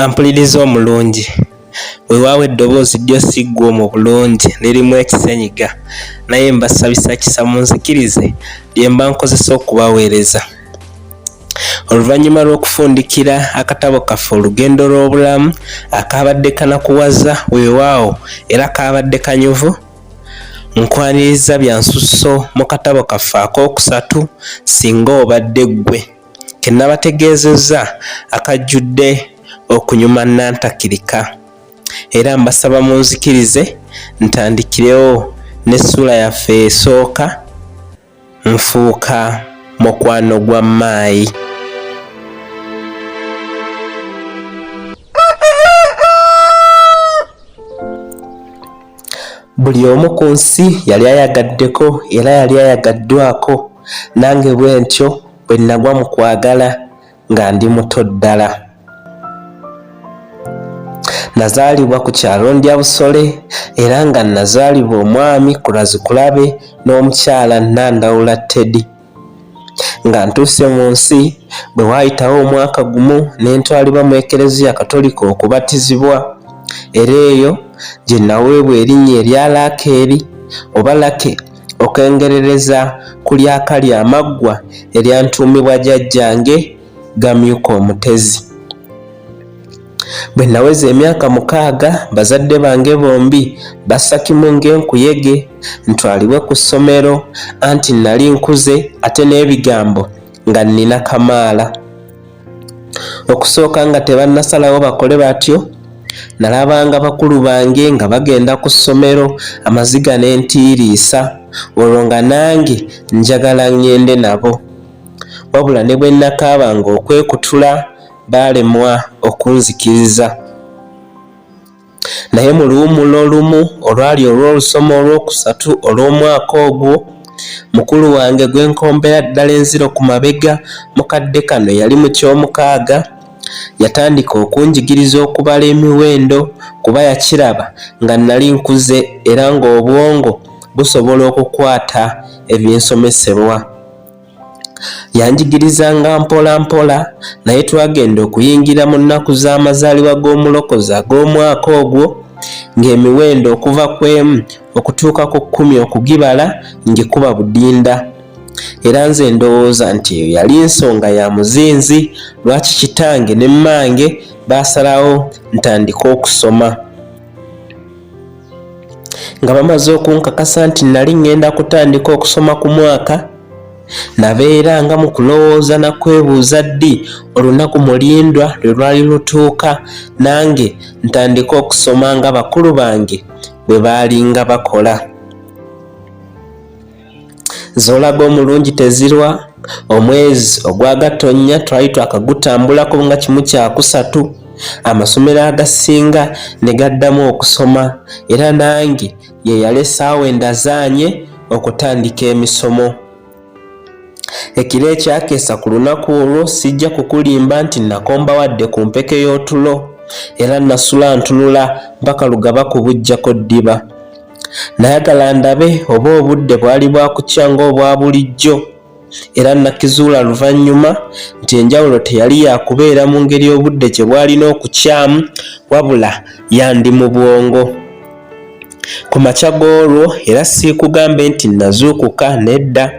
Ampuliriza omulungi, weewaawo eddoboozi ddyo si ggwoomu bulungi lirimu ekisenyiga, naye mbasabisa kisa munzikirize lye mba nkozesa okubaweereza. Oluvannyuma lw'okufundikira akatabo kaffe Olugendo lw'Obulamu akaabadde kanakuwaza weewaawo era kaabadde kanyuvu, nkwaniriza bya nsusso mu katabo kaffe akookusatu Singa Obadde Ggwe. Ke nabategeezezza akajjudde okunyuma nnantakirika era mbasaba munzikirize ntandikirewo n'essuula yaffe esooka Nfuuka mukwano gwa Maayi. Buli omu ku nsi yali ayagaddeko era yali ayagaddwako nange bwentyo bwe nnagwa mu kwagala nga ndi muto ddala. Nazaalibwa ku kyalo Ndyabusole era nga nnazaalibwa omwami Kurazikulabe n'omukyala Nandawula Teddy. Nga ntuuse mu nsi, bwe waayitawo omwaka gumu ne ntwalibwa mu Ekereziya Katolika okubatizibwa era eyo gye nnaweebwa erinnya erya Laakeeri oba Lake okwengerereza ku lya Kalyamaggwa eryantuumibwa jjajjange Gamyuka Omutezi. Bwe naweza emyaka mukaaga bazadde bange bombi bassa kimu ng'enkuyege ntwalibwe ku ssomero anti nnali nkuze ate n'ebigambo nga nnina kamaala. Okusooka nga tebannasalawo bakole batyo, nalabanga bakulu bange nga bagenda ku ssomero amaziga ne ntiiriisa olwo nga nange njagala ng'ende nabo. Wabula ne bwe nakaabanga okwekutula baalemwa okunzikiriza. Naye mu luwummula olumu olwali olw'olusoma olwokusatu olw'omwaka ogwo, mukulu wange gwe nkombera ddala enziro ku mabega mu kadde kano yali mu ky'omukaaga, yatandika okunjigiriza okubala emiwendo kuba yakiraba nga nnali nkuze era ng'obwongo busobola okukwata ebinsomesebwa. Yanjigirizanga mpola mpola naye twagenda okuyingira mu nnaku z'amazaalibwa g'Omulokozi ag'omwaka ogwo ng'emiwendo okuva ku emu okutuuka ku kkumi okugibala ngikuba budinda. Era nze ndowooza nti eyo yali nsonga ya muzinzi lwaki kitange ne mmange baasalawo ntandike okusoma. Nga bamaze okunkakasa nti nnali ŋŋenda kutandika okusoma ku mwaka, nabeera nga mu kulowooza na kwebuuza ddi olunaku mulindwa lwe lwali lutuuka nange ntandike okusoma nga bakulu bange bwe baalinga bakola. Z'olaga omulungi tezirwa, omwezi ogwa Gatonnya twali twakagutambulako nga kimu kyakusatu, amasomero agasinga ne gaddamu okusoma era nange ye yali essaawa endazaanye okutandika emisomo. Ekiro ekyakeesa ku lunaku olwo sijja kukulimba nti nakomba wadde ku mpeke y'otulo era nasula ntunula mpaka lugaba kubuggyako ddiba. Nayagala ndabe oba obudde bwali bwa kukya ng'obwa bulijjo era nakizuula luvannyuma nti enjawulo teyali ya kubeera mu ngeri obudde gye bwalina okukyamu wabula yandi mu bwongo. Ku makya g'olwo era siikugambe nti nazuukuka nedda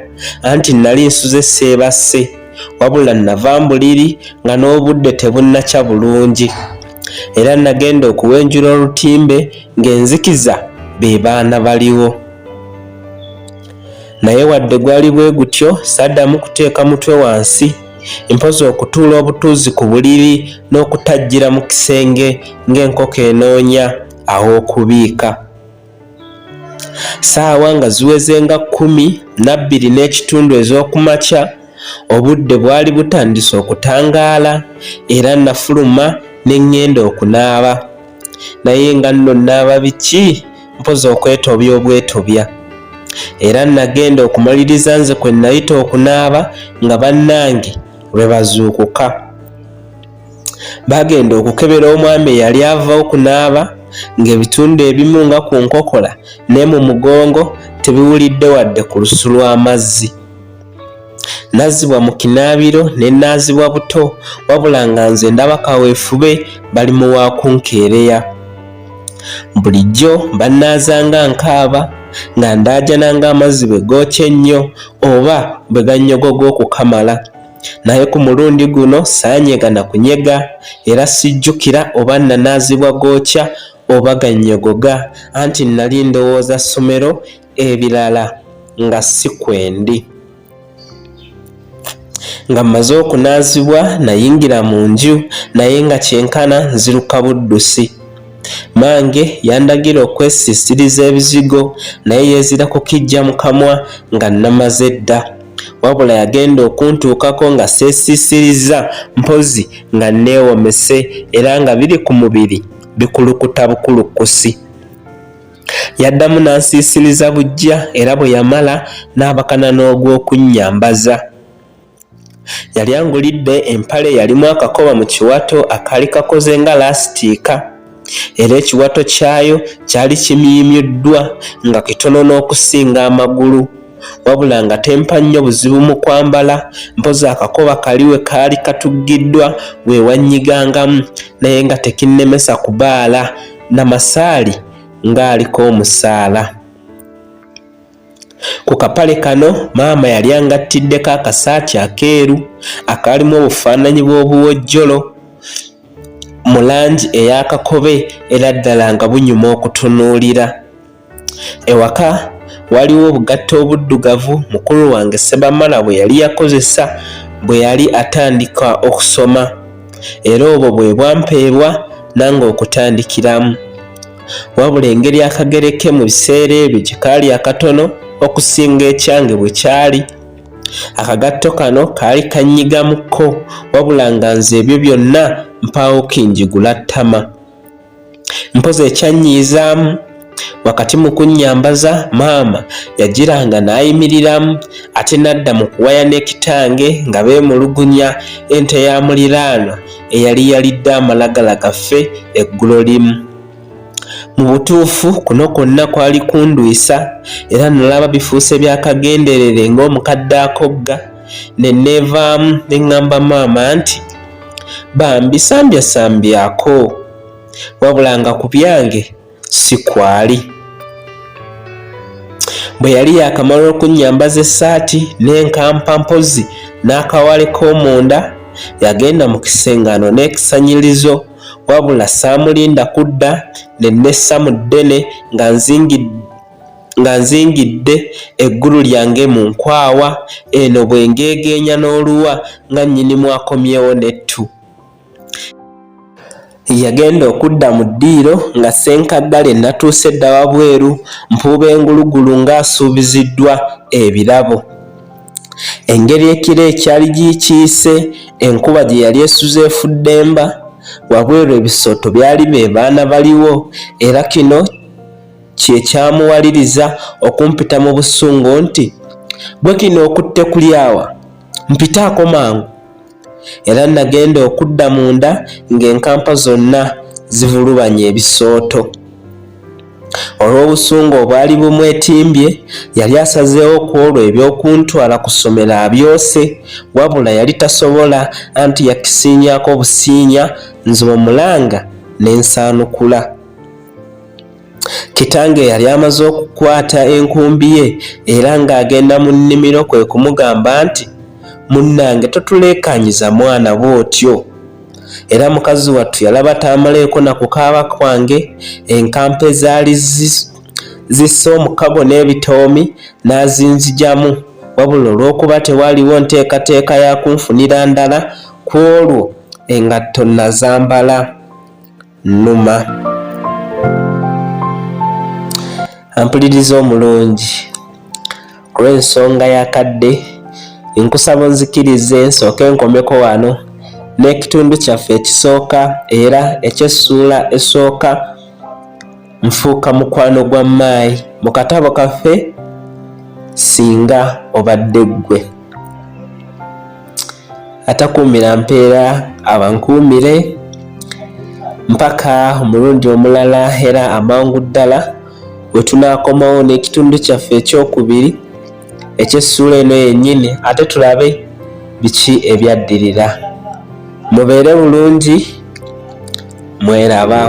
anti nnali nsuze seebasse wabula nnava mbuliri nga n'obudde tebunnakya bulungi era nagenda okuwenjula olutimbe ng'enzikiza be baana baliwo. Naye wadde gwali bwe gutyo saddamu kuteeka mutwe wansi mpozi okutuula obutuuzi ku buliri n'okutajjira mu kisenge ng'enkoko enoonya aw'okubiika. Ssaawa nga ziweze nga 12 n'ekitundu ez'okumakya, obudde bwali butandise okutangaala era nafuluma ne ŋŋenda okunaaba. Naye nga nno nnaaba biki mpozi okwetobya obwetobya. Era nagenda okumaliriza nze kwe nayita okunaaba nga bannange lwe bazuukuka. Baagenda okukebera omwami eyali ava okunaaba ng'ebitundu ebimu nga ku nkokola ne mu mugongo tebiwulidde wadde ku lusu lw'amazzi. Nazzibwa mu kinaabiro ne nnaazibwa buto wabula nga nze ndaba kaweefube bali mu wa kunkeereya. Bulijjo bannaazanga nkaaba nga ndaajana ng'amazzi bwe gookya ennyo oba bwe gannyogoga okukamala. Naye ku mulundi guno saanyega na kunyega era sijjukira oba nnanaazibwa gookya oba gannyogoga anti nnali ndowooza ssomero ebirala nga si kwendi. Nga mmaze okunaazibwa nayingira mu nju naye nga kyenkana nziruka buddusi. Mange yandagira okwesiisiriza ebizigo naye yeezira kukiggya mu kamwa nga nnamaze dda. Wabula yagenda okuntuukako nga seesiisirizza mpozzi nga nneewomese era nga biri ku mubiri bikulukuta bukulukusi. Yaddamu n'ansiisiriza buggya era bwe yamala n'abakana n'ogw'okunnyambaza. Yali angulidde empale eyalimu akakoba mu kiwato akaali kakoze nga laasitiika era ekiwato kyayo kyali kimyimyuddwa nga kitono n'okusinga amagulu wabula nga tempa nnyo buzibu mu kwambala mpozi akakoba kali we kaali katuggiddwa we wannyigangamu naye nga tekinnemesa kubaala na masaali ng'aliko omusaala. Ku kapale kano maama yali angattiddeko akasaati akeeru akaalimu obufaananyi bw'obuwojjolo mu langi ey'akakobe era ddala nga bunyuma okutunuulira. Ewaka waliwo obugatto obuddugavu mukulu wange Ssebamala bwe yali yakozesa bwe yali atandika okusoma era obwo bwe bwampeebwa nange okutandikiramu. Wabula engeri akagere ke mu biseera ebyo gye kaali akatono okusinga ekyange bwe kyali, akagatto kano kaali kannyigamukko wabula nga nze ebyo byonna mpaawo kinjigula ttama. Mpozi ekyanyiizaamu wakati mu kunnyambaza maama yagiranga n'ayimiriramu ate n'adda mu kuwaya ne kitange nga beemulugunya ente ya muliraanwa eyali yalidde amalagala gaffe eggulo limu. Mu butuufu kuno kwonna kwali kundwisa era nalaba bifuuse bya kagenderere ng'omukadde akogga ne neevaamu ne ŋŋamba maama nti bambi sambyasambyako wabula nga ku byange si kwali. Bwe yali yaakamala okunnyambaza essaati n'enkampa mpozzi n'akawale k'omunda, yagenda mu kisenge anone ekisanyirizo wabula saamulinda kudda ne nessa mu ddene nga nzingidde eggulu lyange mu nkwawa eno bwe ngeegeenya n'oluwa nga nnyinimu akomyewo n'ettu. Yagenda okudda mu ddiiro nga ssenkaggale natuuse dda wabweru mpuuba engulugulu ng'asuubiziddwa ebirabo. Engeri ekiro ekyali gikiise enkuba gye yali esuze efuddemba, wabweru ebisooto byali be baana baliwo era kino kye kyamuwaliriza okumpita mu busungu nti, Gwe kino okutte kulyawa? Mpitaako mangu! Era nagenda okudda munda ng'enkampa zonna zivulubanye ebisooto. Olw'obusungu obwali bumwetimbye, yali asazeewo ku olwo eby'okuntwala ku ssomero abyose, wabula yali tasobola anti yakisiinyaako busiinya nze omulanga ne nsaanukula. Kitange yali amaze okukwata enkumbi ye era ng'agenda mu nnimiro kwe kumugamba nti, Munnange totuleekaanyiza mwana bw'otyo. Era mukazi wattu yalaba taamaleeko na kukaaba kwange, enkampa ezaali zisse omukago n'ebitoomi n'azinzijamu wabula olw'okuba tewaaliwo nteekateeka ya kunfunira ndala ku olwo engatto nnazambala. nnuma. Ampuliriza omulungi, ku lw'ensonga y'akadde, nkusaba onzikirize nsooke nkomeko wano n'ekitundu kyaffe ekisooka era eky'essuula esooka Nfuuka mukwano gwa Maayi mu katabo kaffe Singa Obadde Ggwe. Atakuumira mpeera abankuumire mpaka omulundi omulala era amangu ddala we tunaakomawo n'ekitundu kyaffe ekyokubiri. eky'essuula eno yennyini ate tulabe biki ebyaddirira. Mubeere bulungi, mweraba.